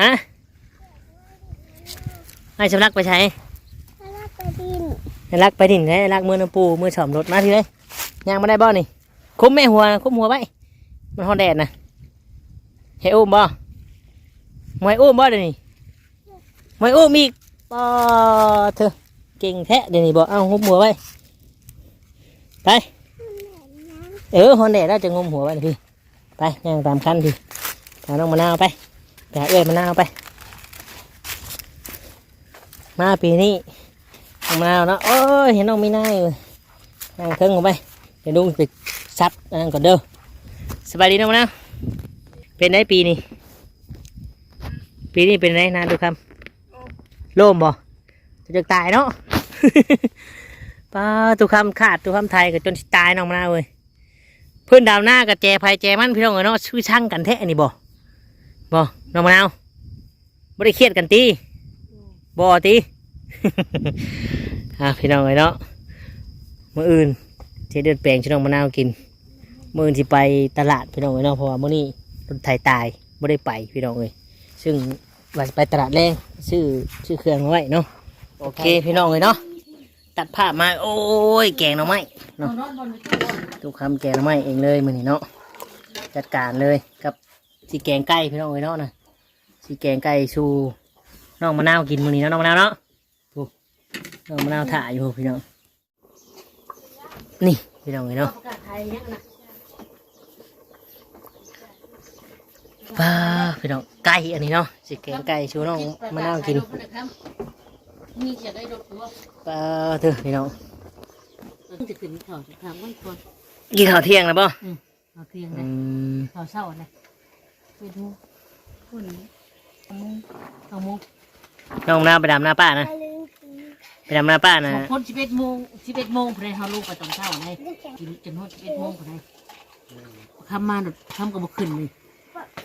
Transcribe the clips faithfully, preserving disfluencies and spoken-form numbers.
ฮะ อ้ายสำลักไปไส? สำลักไปดิน สำลักไปดินเด้ สำลักเมือนำปู่ เมือซ่อมรถ มาพี้เลย ย่างมาได้บ่นี่ คุมแม่หัว คุมหัวไว้ มันฮ้อนแดดนะ ให้อุ้มบ่ บ่ให้อุ้มบ่เดี๋ยวนี้ บ่ให้อุ้มอีก ปอเถอะ เก่งแท้เดี๋ยวนี้บ่ เอา คุมหัวไว้ ไป เออ ฮ้อนแดดแล้วจะงมหัวไว้นะพี่ ไป ย่างตามคันพี่ พาน้องมะนาวไป ไปหาเอื้อยมะนาวไป มาปีนี้ น้องมะนาวเนาะ โอ้ย เห็นน้องมีนาอยู่ นั่งเทิงออกไป เดี๋ยวลุงไปซับอันนั้นก่อนเด้อ สบายดีน้องมะนาว เป็นไดปีนี้ ปีนี้เป็นไดนาตุกคำ โล่มบ่ จะตายเนาะ ป้า ตุกคำขาด ตุกคำไทยก็จนสิตายน้องมะนาวเว้ย เพิ่นดำหน้ากับแจไผแจมันพี่น้องเอ้ยเนาะ ซื่อช่างกันแท้นี่บ่ บ่ น้องมะนาว บ่ได้เครียดกันติ บ่ติ อ่ะ พี่น้องเอ้ยเนาะ มื้ออื่นสิเดินแปลงให้น้องมะนาวกิน มื้ออื่นสิไปตลาดพี่น้องเอ้ยเนาะ เพราะว่ามื้อนี้รถไถตาย บ่ได้ไปพี่น้องเอ้ย ซึ่งว่าสิไปตลาดแลง ซื้อ ซื้อเครื่องมาไว้เนาะ โอเค พี่น้องเอ้ยเนาะ ตัดภาพมา โอ้ย แกงหน่อไม้เนาะ ตุกคำแกงหน่อไม้เองเลยมื้อนี้เนาะ จัดการเลยกับสิแกงไก่พี่น้องเอ้ยเนาะนะ สิแกงไก่สู่น้องมะนาวกินมื้อนี้เนาะ น้องมะนาวเนาะ โอ้ น้องมะนาวถ่ายอยู่พี่น้อง นี่พี่น้องเอ้ยเนาะ ป้า พี่น้อง ไก่อันนี้เนาะ สิแกงไก่สู่น้องมะนาวกิน มีเสียได้รถตัว ป้าเถอะพี่น้อง มันจะขึ้นเขาจะทางมันควร กินข้าวเที่ยงแล้วบ่ อืม ข้าวเที่ยง อื นะ ม ข้าวเช้านะ เจ็ดโมง คุณ เก้าโมง เก้าโมง น้องมะนาวไปดำนาป้านะ ไปดำนาป้านะ สองคน สิบเอ็ดโมง สิบเอ็ดโมงพอดี เฮาลงไปตอนเช้าไง กินจนฮอด สิบเอ็ดโมงพอดี ค่ำมาน่ะ ค่ำก็บ่ขึ้นเลย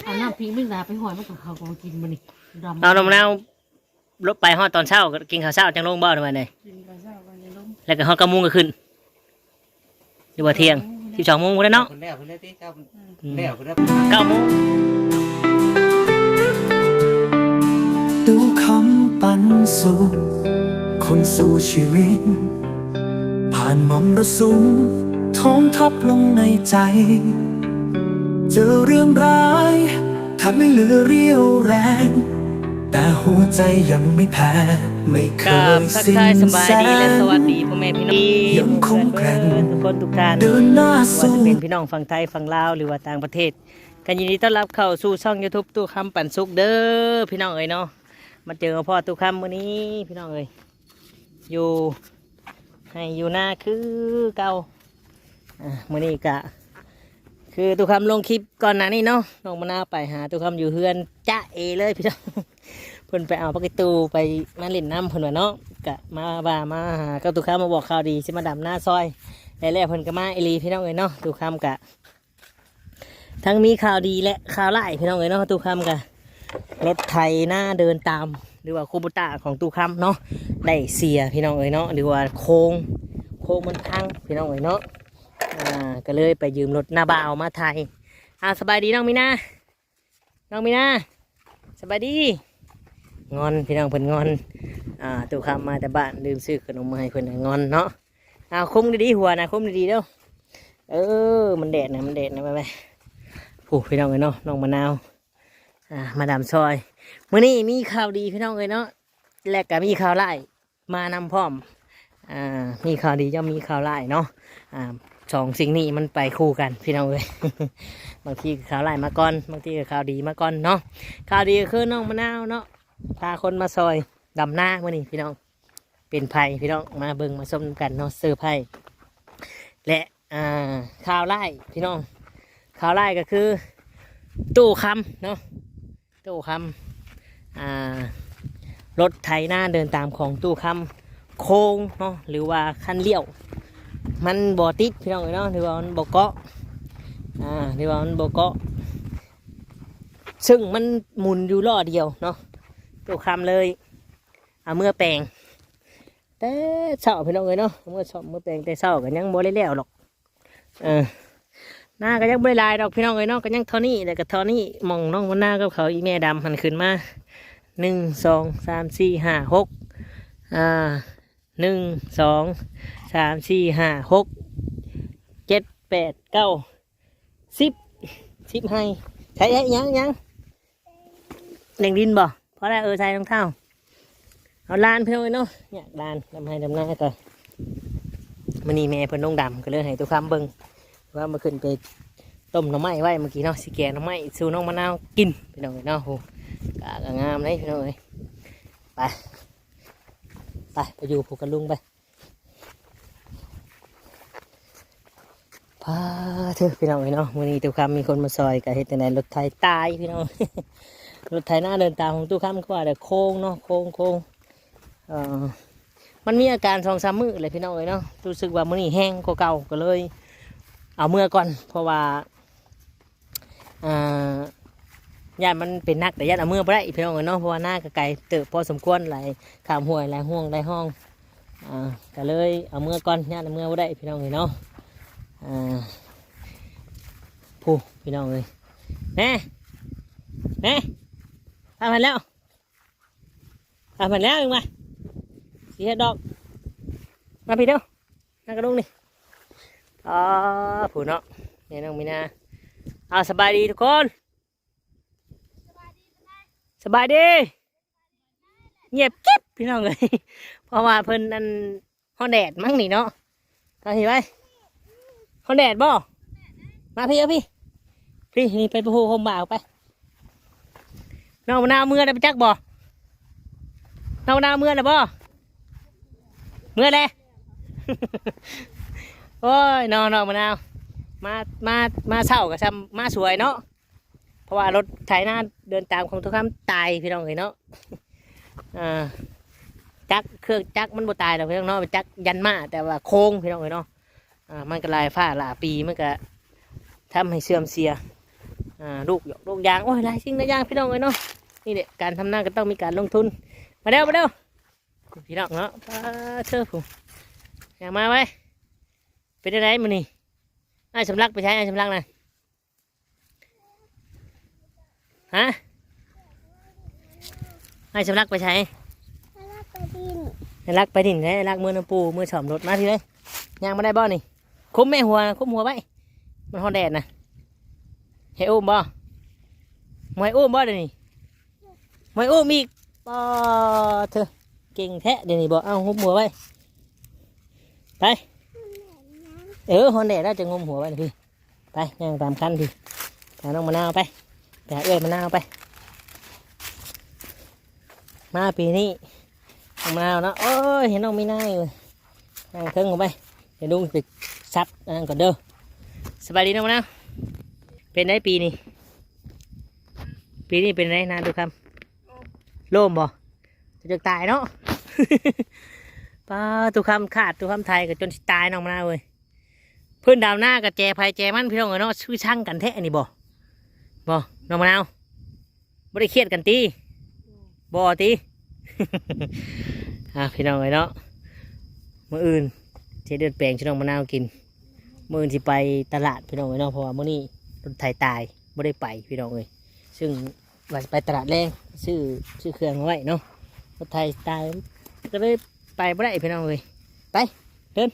เอาน้ำพริกแมงดาไปห้อยมันกับเขาก็มากินมื้อนี้ ดำ เอาน้องมะนาว ลงไปฮอดตอนเช้าก็กินข้าวเช้าจังลงบ่ หรือว่าได กินข้าวเช้าก่อนจะลง แล้วก็ฮอดเก้าโมงก็ขึ้น หรือว่าเที่ยง สิบสองโมงพุ้นแหละเนาะ เพิ่นแล้ว เพิ่นแล้วติ เก้า อืม แล้ว เพิ่นแล้ว เก้าโมง ตู้คำปันสุข คนสู้ชีวิต ผ่านมรสุม ท้องทับลงในใจ เจอเรื่องร้าย แทบไม่เหลือเรี่ยวแรง แต่หัวใจยังไม่แพ้ ไม่เค กราบ ย ทัก สิ้น ทายสบายดีและ แสน สวัสดีพ่อแม่พี่น้อง ยังคงแกร่ง ทุกคนทุกท่าน เดินหน้า ว่า สู้ จะเป็นพี่น้องฝั่งไทยฝั่งลาวหรือว่าต่างประเทศ ก็ยินดีต้อนรับเข้าสู่ช่อง YouTube ตู้คำปันสุขเด้อพี่น้องเอ้ยเนาะ มาเจอกับพ่อตู้คำมื้อนี้พี่น้องเอ้ย อยู่ไฮ่อยู่นาคือเก่า อ่า มื้อนี้ก็ คือตู้คำลงคลิปก่อนหน้านี้เนาะ น้องมะนาวไปหาตู้คำอยู่เฮือนจ๊ะเอเลยพี่น้อง เพิ่นไปเอาผักอีตูไปมาเล่นน้ำเพิ่นว่าเนาะ ก็มาว่ามาหากับตู้คำมาบอกข่าวดี สิมาดำนาซอย แล้วแล้วเพิ่นก็มาอีหลีพี่น้องเอ้ยเนาะ ตู้คำก็ ทั้งมีข่าวดีและข่าวร้ายพี่น้องเอ้ยเนาะ ตู้คำก็ รถไถนาเดินตาม หรือว่าคูโบต้าของตู้คำเนาะ ได้เสียพี่น้องเอ้ยเนาะ หรือว่าโค้ง โค้งมันพังพี่น้องเอ้ยเนาะ อ่า ก็เลยไปยืมรถน้าบ่าวมาไถ อ่า สบายดีน้องมีนา น้องมีนา สบายดี งอนพี่น้องเพิ่นงอน อ่า ตู้คำมาแต่บ้านลืมซื้อขนมมาให้เพิ่นน่ะงอนเนาะ เอาคุมดีๆหัวนะ คุมดีๆเด้อ เออ มันแดดนะ มันแดดนะ ไปๆ โอ้ พี่น้องเอ้ยเนาะ น้องมะนาว อ่า มาดำซอย มื้อนี้มีข่าวดีพี่น้องเอ้ยเนาะ และก็มีข่าวร้ายมานำพร้อม อ่า มีข่าวดีย่อมมีข่าวร้ายเนาะ อ่า สองสิ่งนี้มันไปคู่กันพี่น้องเอ้ย บางทีก็ข่าวร้ายมาก่อน บางทีก็ข่าวดีมาก่อนเนาะ ข่าวดีก็คือน้องมะนาวเนาะ พาคนมาซอยดำนามื้อนี้พี่น้อง เป็นไผพี่น้อง มาเบิ่งมาชมกันเนาะ เซอร์ไพรส์ และ อ่า ข่าวร้ายพี่น้อง ข่าวร้ายก็คือ ตู้คำเนาะ ตู้คำ อ่า รถไถนาเดินตามของตู้คำ โค้งเนาะ หรือว่าคันเลี้ยว มันบ่ติดพี่น้องเอ้ยเนาะ หรือว่ามันบ่เกาะ อ่า หรือว่ามันบ่เกาะ ซึ่งมันหมุนอยู่ล้อเดียวเนาะ ตู้คำเลย เอาเมือแปลง แต่เช้าพี่น้องเอ้ยเนาะ เมือซ่อมเมือแปลงแต่เช้าก็ยังบ่ได้แล้วหรอก เออ นาก็ยังบ่ได้หลายดอกพี่น้องเอ้ยเนาะ ก็ยังเท่านี้ แล้วก็เท่านี้ หม่องน้องมะนาวกับเขาอีแม่ดำหันขึ้นมา หนึ่ง สอง สาม สี่ ห้า หก อ่า หนึ่ง สอง สาม สี่ ห้า หก เจ็ด แปด เก้า สิบ สิบไฮ่ ใช้ ใช้ ยัง ยัง เล่งดินบ่ พอแล้ว เออ ใส่รองเท้า เอาลานพี่น้องเอ้ยเนาะ อยากลาน ดำไฮ่ดำนาก็ มื้อนี้แม่เพิ่นลงดำ ก็เลยให้ตู้คำเบิ่ง ว่ามาขึ้นไปต้มหน่อไม้ไว้เมื่อกี้เนาะ สิแกงหน่อไม้สู่น้องมะนาวกิน พี่น้องเอ้ยเนาะ โห กะ กะงามเลยพี่น้องเอ้ย ไป ไป ไปอยู่ผูกกับลุงไป พาเถอะพี่น้องเอ้ยเนาะ มื้อนี้ตู้คำมีคนมาซอย ก็เฮ็ดจั่งใด รถไถตายพี่น้อง รถไถนาเดินตามของตู้คำ คือว่าแต่โค้งเนาะ โค้ง โค้ง เอ่อ มันมีอาการสองสามมื้อเลยพี่น้องเอ้ยเนาะ รู้สึกว่ามื้อนี้แฮงกว่าเก่า ก็เลยเอาเมือก่อน เพราะว่า อ่า ย่านมันเป็นหนัก แต่ย่านเอาเมือบ่ได้พี่น้องเอ้ยเนาะ เพราะว่านาก็ไกลเติบพอสมควร หลายข้ามห้วย หลายห่วง หลายห้อง อ่า ก็เลยเอาเมือก่อน ย่านเอาเมือบ่ได้พี่น้องเอ้ยเนาะ อ่า ผู้พี่น้องเอ้ย แน่ แน่ พาพันแล้ว พาพันแล้ว ยังมา สิเฮ็ดดอก มาพี่เด้อ นั่งกระดุงนี่ อ๋อ ผู้เนาะ แม่น้องมีนา เอา สบายดีทุกคน สบายดี เงียบกริบพี่น้องเอ้ย เพราะว่าเพิ่นอัน ฮ้อนแดดมั้งนี่เนาะ เอาพี่ไป ฮ้อนแดดบ่ มาพี่ เอาพี่ พี่ นี่ไปผู้ห่มบ่าวไป น้องมะนาวเมือแล้วไปจักบ่ น้องมะนาวเมือแล้วบ่ เมือแล้ว โอ้ย น้อง น้องมะนาว มา มา มาเช้าก็ซ้ำมาสวยเนาะ เพราะว่ารถไถนาเดินตามของทุกคำตายพี่น้องเอ้ยเนาะ อ่า จักร เครื่องจักรมันบ่ตายดอกพี่น้องเนาะ เป็นจักรยันมา แต่ว่าโค้งพี่น้องเอ้ยเนาะ อ่า มันก็หลายฟ้าหลายปี มันก็ทำให้เสื่อมเสีย อ่า ลูกหยอกลูกยาง โอ้ย หลายสิ่งหลายอย่างพี่น้องเอ้ยเนาะ นี่แหละ การทำนาก็ต้องมีการลงทุน มาเด้อ มาเด้อ พี่น้องเนาะ ปาเถอะผู้ อยากมาไว้ เป็นจั่งใดมื้อนี้ อ้ายสำลักไปใช้ อ้ายสำลักนะ ฮะ อ้ายสำลักไปใช้ อ้ายสำลักไปดิน อ้ายสำลักไปดิน อ้ายสำลักเมือนำปู่ เมือซ่อมรถ มาพี่เอ้ย ย่างมาได้บ่นี่ คุมแม่หัวนะ คุมหัวไว้ มันฮ้อนแดดนะ ให้อุ้มบ่ บ่ให้อุ้มบ่เดี๋ยวนี้ บ่ให้อุ้มอีก ปาเถอะ เก่งแท้เดี๋ยวนี้บ่ เอา คุมหัวไว้ ไป เออ ฮ้อนแดดแล้วจะงมหัวไว้นะพี่ ไป ย่างตามคันพี่ ไปหาน้องมะนาวไป ไปหาเอื้อยมะนาวไป มาปีนี้ น้องมะนาวเนาะ โอ้ย เห็นน้องมีนาอยู่ นั่งเทิงออกไป เดี๋ยวลุงไปซัดอันนั้นก่อนเด้อ สบายดีน้องมะนาว เป็นไดปีนี้ ปีนี้เป็นไดนาตู้คำ โล่มบ่ จะตายเนาะ ปา ตู้คำขาด ตู้คำไทยก็จนสิตายน้องมะนาวเว้ย เพิ่นดาวหน้ากับแจไผแจมันพี่น้องเอ้ยเนาะ ชื่อช่างกันแท้นี่บ่ บ่ น้องมะนาว บ่ได้เครียดกันติ บ่ติ อ่ะพี่น้องเอ้ยเนาะ มื้ออื่นสิเดินแปลงชื่อน้องมะนาวกิน มื้ออื่นสิไปตลาดพี่น้องเอ้ยเนาะ เพราะว่ามื้อนี้รถไถตาย บ่ได้ไปพี่น้องเอ้ย ซึ่งว่าสิไปตลาดแลง ซื้อ ซื้อเครื่องมาไว้เนาะ รถไถตาย ก็เลยไปบ่ได้พี่น้องเอ้ย ไป เดิน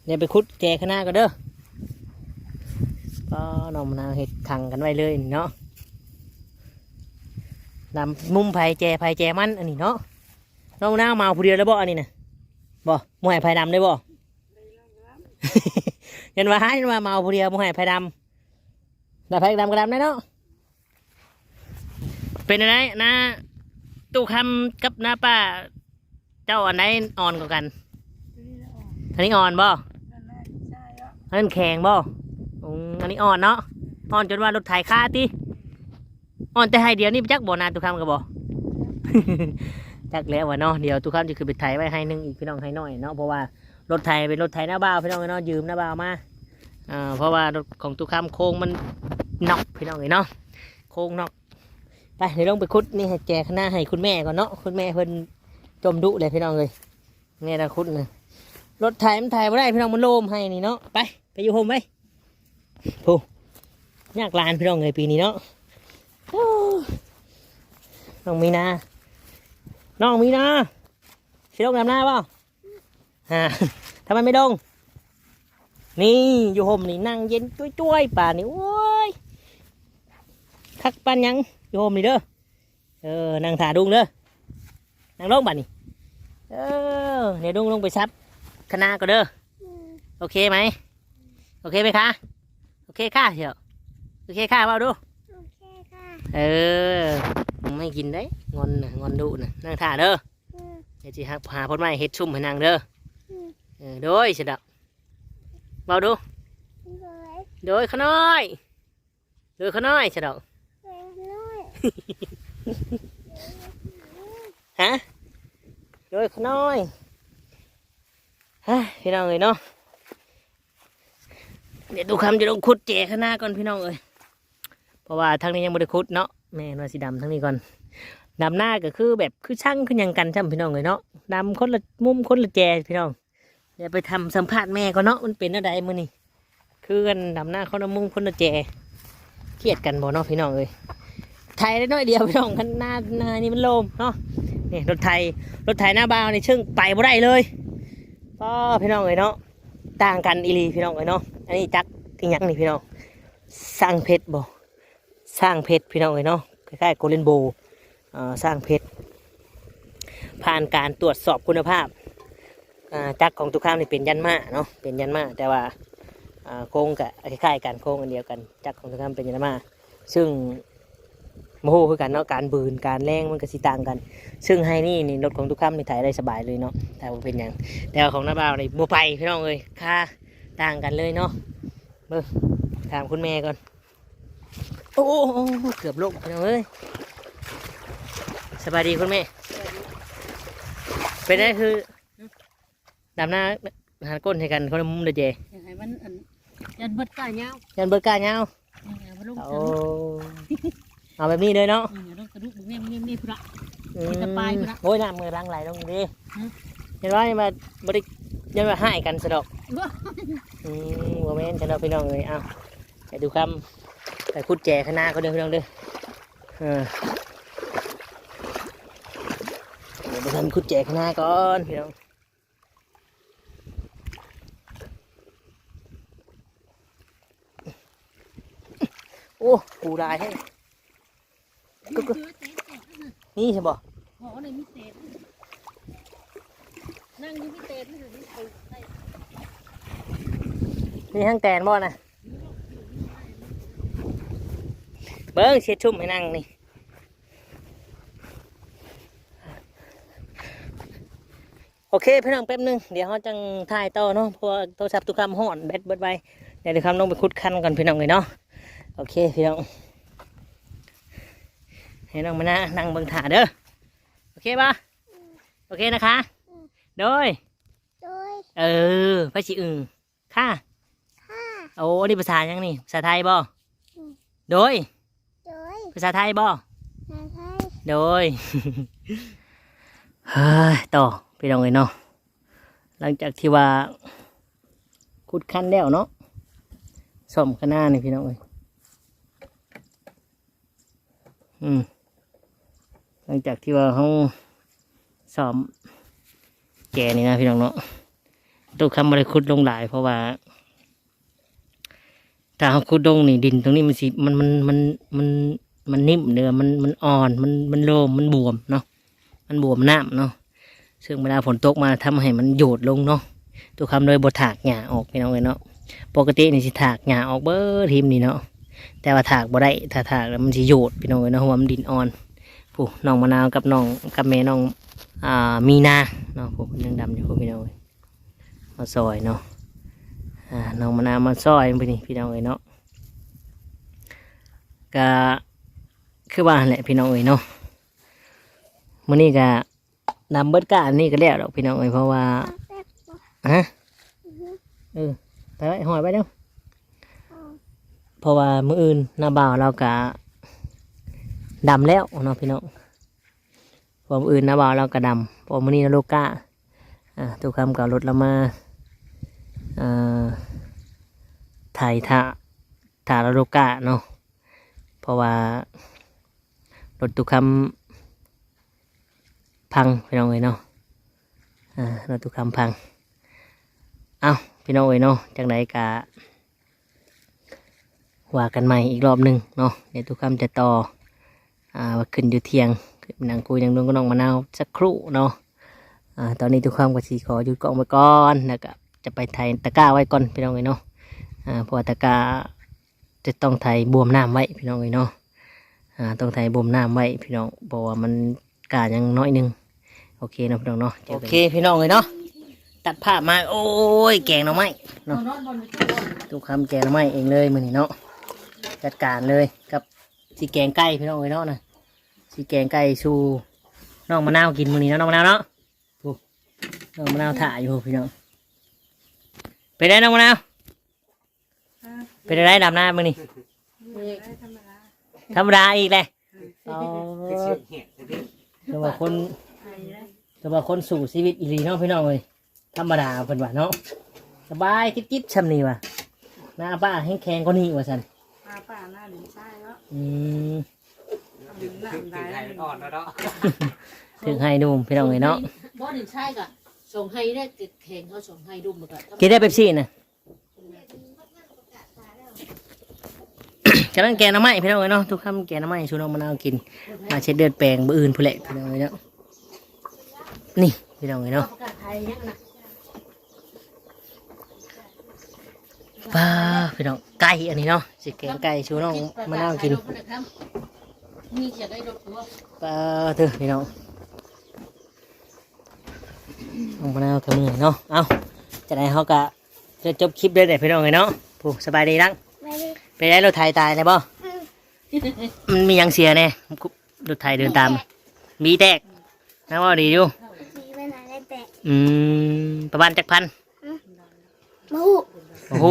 เดี๋ยวไปขุดแจคะน้าก่อนเด้อ ก็น้องมะนาวเฮ็ดขังกันไว้เลยเนาะ ดำมุมไผแจไผแจมันอันนี้เนาะ น้องมะนาวมาผู้เดียวเลยบ่อันนี้นะ บ่ บ่ให้ไผดำได้บ่ ยันว่า ยันว่ามาผู้เดียว บ่ให้ไผดำ ได้ไผดำก็ดำได้เนาะ เป็นอะไรนะ ตู้คำกับน้าป้า เจ้าอันไหนอ่อนกว่ากัน อันนี้อ่อนบ่ อันนั้นแข็งบ่ อืม อันนี้อ่อนเนาะ อ่อนจนว่ารถไถคาติ อ่อนแต่ไฮ่เดียวนี่จักบ่นาตู้คำก็บ่ จักแล้ววะเนาะ เดี๋ยวตู้คำจะคือไปไถไว้ไฮ่หนึ่งอีกพี่น้อง ไฮ่น้อยเนาะ เพราะว่ารถไถเป็นรถไถน้าบ่าวพี่น้องเนาะ ยืมน้าบ่าวมา อ่า เพราะว่ารถของตู้คำโค้งมันน็อกพี่น้องเอ้ยเนาะ โค้งน็อก ไป เดี๋ยวลงไปขุดนี่ให้แจคะน้าให้คุณแม่ก่อนเนาะ คุณแม่เพิ่นจมดุเลยพี่น้องเอ้ย นี่นะขุดนะ รถไถมันไถบ่ได้พี่น้อง มันโลมไฮ่นี่เนาะ ไป ไปอยู่โฮมไว้ ผู้ยากหลายพี่น้องเอ้ยปีนี้เนาะ โอ้ น้องมีนา น้องมีนา สิลงดำนาบ่ ฮะ ทำไมไม่ลง นี่ อยู่ห่มนี่นั่งเย็นจ้วยๆ ป่านนี่ โอ้ย คักปานหยัง อยู่ห่มนี่เด้อ เออ นั่งถ่าดุงเด้อ นั่งลงบัดนี้ เออ เดี๋ยวดุงลงไปซับคะน้าก่อนเด้อ อืม โอเคไหม โอเคไหมคะ โอเคค่ะเดี๋ยว โอเคค่ะ เว้าดู โอเคค่ะ เออ ไม่กินได้ งอนนะ งอนดุนะ นั่งถ่าเด้อ อืม เดี๋ยวสิหา หาพ่นไม้เฮ็ดซุ่มให้นั่งเด้อ อืม เออ โดย สิดอก เว้าดู โดย โดย ขะน้อย โดย ขะน้อย สิดอก โดย ขะน้อย ฮะ โดย ขะน้อย ฮะ พี่น้องเอ้ยเนาะ เดี๋ยวตู้คำจะลงขุดแจคะน้าก่อนพี่น้องเอ้ย เพราะว่าทางนี้ยังบ่ได้ขุดเนาะ แม่นว่าสิดำทางนี้ก่อน ดำนาก็คือแบบคือช่างคือหยังกันจ้ำพี่น้องเอ้ยเนาะ ดำคนละมุมคนละแจพี่น้อง เดี๋ยวไปทำสัมภาษณ์แม่ก่อนเนาะ มันเป็นแนวใดมื้อนี้ คือกันดำนาคนละมุมคนละแจ เครียดกันบ่เนาะพี่น้องเอ้ย ไถได้น้อยเดียวพี่น้อง คันนา นานี่มันโลมเนาะ นี่รถไถ รถไถหน้าบ่าวนี่เชิงไปบ่ได้เลย ป้าพี่น้องเอ้ยเนาะ ต่างกันอีหลีพี่น้องเอ้ยเนาะ อันนี้จักรอีหยังนี่พี่น้อง สร้างเพชรบ่ สร้างเพชรพี่น้องเอ้ยเนาะ คล้ายๆ โกลเด้นโบว์ เอ่อ สร้างเพชร ผ่านการตรวจสอบคุณภาพ อ่า จักรของตุกคามนี่เป็นยันมาเนาะ เป็นยันมา แต่ว่า อ่า โค้งก็คล้ายๆกัน โค้งอันเดียวกัน จักรของตุกคามเป็นยันมา ซึ่งบ่ฮู้คือกันเนาะ การบืน การแล่นมันก็สิต่างกัน ซึ่งไฮนี่นี่รถของตุกคามนี่ไถได้สบายเลยเนาะ แต่บ่เป็นหยัง แต่ว่าของน้าบ่าวนี่บ่ไปพี่น้องเอ้ย ค่าต่างกันเลยเนาะ เบิ่ง ถามคุณแม่ก่อน โอ้ เกือบล้มพี่น้องเอ้ย สบายดีคุณแม่ เป็นไงคือ ดำนาหันก้นให้กันคนละมุมเด้อเจ อยากให้มันอัน ยันเบิดก้ายาว ยันเบิดก้ายาว อยากให้มันลง โอ้ สะดุด เอาแบบนี้เลยเนาะ อืม ลงสะดุด นี่ นี่ นี่พุระ อืม มีแต่ปลายพุระ โอ้ย น้ำมือรังไหลลงดี ฮะ เห็นว่านี่มาบริ ยังมาให้กันสะดอก ว้า อืม บ่แม่นสะดอกพี่น้องเอ้ย เอา ไปดูคำ ไปขุดแจคะน้าเขาเด้อพี่น้องเด้อ เออ เดี๋ยวไปทำขุดแจคะน้าก่อนพี่น้อง โอ้ ปูหลายแฮง ก็ ก็ นี่ใช่บ่ หอนี่มีเศษ นั่งอยู่มีเศษ นี่คือมีเศษ มีทั้งแตนบ่นะ เบิ่งเช็ดชุ่มให้นั่งนี่ โอเค พี่น้องแป๊บหนึ่ง เดี๋ยวเขาจังถ่ายต่อเนาะ เพราะว่าโทรศัพท์ตุกคำฮ้อน แบตเบิดไว เดี๋ยวตุกคำลงไปขุดคันก่อนพี่น้องเลยเนาะ โอเค พี่น้อง ให้น้องมานะนั่งเบิ่งถ่าเด้อ โอเคปะ โอเคนะคะ โดย โดย เออ พระสิอึ่ง ค่ะ ค่ะ โอ้ อันนี้ภาษาหยังนี่ ภาษาไทยบ่ อืม โดย โดย ภาษาไทยบ่ ภาษาไทย โดย เฮ้ย ต่อ พี่น้องเอ้ยเนาะ หลังจากที่ว่า ขุดคันแล้วเนาะ ซ่อมคะน้านี่พี่น้องเอ้ย อืม หลังจากที่ว่าเขาซ่อมแจนี่นะพี่น้องเนาะ ตุกคำบ่ได้ขุดลงหลาย เพราะว่า ถ้าเขาขุดลงนี่ดินตรงนี้มันสิ มัน มัน มัน มัน มันนิ่มเด้อ มัน มันอ่อน มัน มันโลม มันบวมเนาะ มันบวมน้ำเนาะ ซึ่งเวลาฝนตกมาทำให้มันโยดลงเนาะ ตุกคำเลยบ่ถากหญ้าออกพี่น้องเอ้ยเนาะ ปกตินี่สิถากหญ้าออกเบิดทีมนี่เนาะ แต่ว่าถากบ่ได้ ถ้าถากแล้วมันสิโยดพี่น้องเอ้ยเนาะ เพราะว่ามันดินอ่อน ผู้น้องมะนาวกับน้อง กับแม่น้อง อ่า มีนาเนาะ ผู้เพิ่นยังดำอยู่ ผู้พี่น้องเอ้ย มาซอยเนาะ อ่า น้องมะนาวมาซอยมื้อนี้พี่น้องเอ้ยเนาะ ก็คือว่าหั่นแหละพี่น้องเอ้ยเนาะ มื้อนี้ก็ดำเบิดก้าอันนี้ก็แล้วดอกพี่น้องเอ้ย เพราะว่า ฮะ อือฮึ เออ ไปไว้ ห้อยไว้เด้อ อ๋อ เพราะว่ามื้ออื่นน้าบ่าวเราก็ดำแล้วเนาะพี่น้อง เพราะมื้ออื่นน้าบ่าวเราก็ดำ เพราะมื้อนี้เราโลกา อ่า ตุกคำก็เอารถเรามา อ่า ไถถ่า ตาลาโลกาเนาะ เพราะว่ารถตู้คำพังพี่น้องเอ้ยเนาะ อ่ารถตู้คำพัง เอ้าพี่น้องเอ้ยเนาะ จังใดกะ ว่ากันใหม่อีกรอบหนึ่งเนาะ เดี๋ยวตู้คำจะต่อ อ่า ว่าขึ้นอยู่เที่ยง ขึ้นไปนั่งคุยนั่งดมกับน้องมะนาวสักครู่เนาะ อ่า ตอนนี้ตู้คำก็สิขอหยุดกล้องไว้ก่อน แล้วก็จะไปไถตะกร้าไว้ก่อนพี่น้องเอ้ยเนาะ อ่า เพราะว่าตะกร้าจะต้องไถบวมน้ำไว้พี่น้องเอ้ยเนาะ อ่า ต้องไถบวมน้ำไว้พี่น้อง เพราะว่ามันกล้ายังน้อยหนึ่ง โอเคเนาะพี่น้องเนาะ เจอกัน โอเคพี่น้องเอ้ยเนาะ ตัดภาพมา โอ้ย แกงหน่อไม้เนาะ ตู้คำแกงหน่อไม้เองเลยมื้อนี้เนาะ จัดการเลยกับสิแกงไก่พี่น้องเอ้ยเนาะนะ สิแกงไก่สู่น้องมะนาวกินมื้อนี้เนาะ น้องมะนาวเนาะ โอ้ น้องมะนาวถ่ายอยู่พี่น้อง เป็นไงน้องมะนาว เป็นไงดำนามื้อนี้ ธรรมดาอีกเลย อ๋อ คือเสียงแหบซะเด้อ แต่ว่าคน แต่ว่าคนสู้ชีวิตอีหลีเนาะพี่น้องเอ้ย ธรรมดาเพิ่นว่าเนาะ สบายจิ๊บๆ ช่ำนี่ว่ะ หน้าป้าแข็งๆ กว่านี้ว่าซั่น หน้าป้าหน้าดินทรายเนาะ อืม ถึง ถึง ถึงไฮอ่อนแล้วเนาะ ถึงไฮหนุ่มพี่น้องเอ้ยเนาะ บ่ดินทรายกะสองไฮได้แข็งเท่าสองไฮดุมกะ กินได้เป๊ปซี่นะ กำลังแกงหน่อไม้พี่น้องเอ้ยเนาะ ตู้คำแกงหน่อไม้สู่น้องมะนาวกิน มาเช็ดเลือดแปลงมื้ออื่นพู้นแหละพี่น้องเอ้ยเนาะ นี่พี่น้องเอ้ยเนาะ ป้าพี่น้อง ไก่อันนี้เนาะ สิแกงไก่สู่น้องมะนาวกิน ป้าเถอะพี่น้อง น้องมะนาวก็เมื่อยเนาะ เอ้า จะได้เฮากะจะจบคลิปเลยเด้อพี่น้องเอ้ยเนาะ ผู้สบายดีนัง สบายดี เป็นไงรถไถตายเลยบ่ อืม มันมีหยังเสียแน่ รถไถเดินตาม มีแตก นะว่าดีอยู่ มีปัญหาอะไรแตก อืม ประมาณจักพัน อืม บ่ฮู้ โอ้โห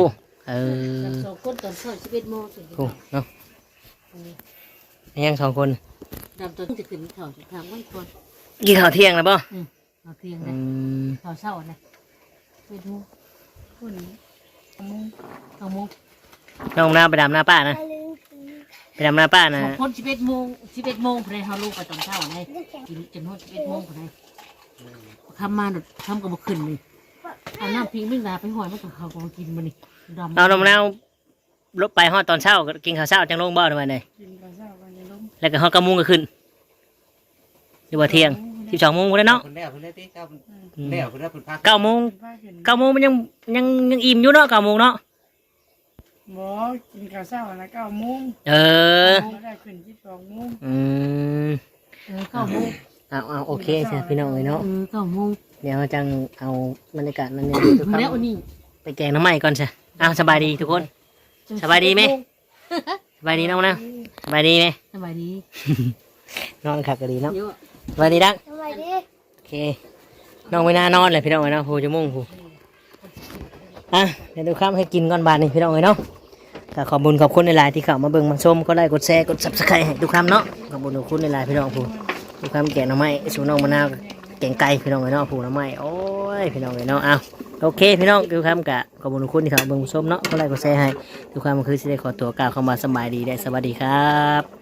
เออ สองคนตอนเช้าสิบเอ็ดโมงถึง โอ้เนาะ ยังสองคน ดำตอนจะขึ้นเขาจะทำมันก่อน กินข้าวเที่ยงแล้วบ่ อืม ข้าวเที่ยง อื นะ ม ข้าวเช้านะ สิบเอ็ดโมง คุณ เก้าโมง เก้าโมง น้องน้ำไปดำนาป้านะ ไปดำนาป้านะ สองคนสิบเอ็ดโมง สิบเอ็ดโมงพอดี เฮาลงไปตอนเช้าไง กินจนฮอดสิบเอ็ดโมงพอดี ค่ำมาน่ะ ค่ำก็บ่ขึ้นเลย เอาน้ำพริกแมงดาไปห้อยมันก็ เขาก็มากินมื้อนี้ ดำ เอาน้องมะนาว ลงไปฮอดตอนเช้า ก็กินข้าวเช้าจังลงบ่ หรือว่าไง กินข้าวเช้าก่อนจะลง แล้วก็ฮอดเก้าโมงก็ขึ้น หรือว่าเที่ยง สิบสองโมงพุ้นแหละเนาะ เพิ่นแล้วเพิ่นแล้วติ เก้า อืม แล้วเพิ่นแล้วเพิ่นพา เก้าโมง พาขึ้น เก้าโมงมันยัง ยัง ยังอิ่มอยู่เนาะ เก้าโมงเนาะ บ่ กินข้าวเช้านะ เก้าโมง เออ เก้าโมงก็ได้ขึ้น สิบสองโมง อืม เออ เก้าโมง เอา เอา โอเคจ้ะพี่น้องเอ้ยเนาะ เออ เก้าโมง เดี๋ยวจังเอาบรรยากาศมาเนี่ย มาแล้วอันนี้ ไปแกงหน่อไม้ก่อนจ้ะ เอา สบายดีทุกคน สบายดีไหม สิบเอ็ดโมง สบายดีน้องนะ สบายดีไหม สบายดี นอนคักก็ดีเนาะ เยอะ สบายดีดัง สบายดี โอเค น้องไม่น่านอนเลยพี่น้องเอ้ยเนาะ ผู้จะมุ่งผู้ อ่ะ เดี๋ยวดูครับให้กินก่อนบาดนี้พี่น้องเอ้ยเนาะ ก็ขอบคุณขอบคุณหลายๆที่เข้ามาเบิ่งมาชม กดไลค์กดแชร์กด Subscribe ให้ตู้คำเนาะ ขอบคุณขอบคุณหลายๆพี่น้องผู้ ตู้คำแกงหน่อไม้สู่น้องมะนาว แกงไก่พี่น้องเอ้ยเนาะ ผู้หน่อไม้ โอ้ย พี่น้องเอ้ยเนาะ เอา โอเคพี่น้อง ตู้คำกะขอบคุณขอบคุณที่เข้ามาเบิ่งมาชมเนาะ กดไลค์กดแชร์ให้ ตู้คำก็คือสิได้ขอตัวกล่าวคำว่าสบายดีและสวัสดีครับ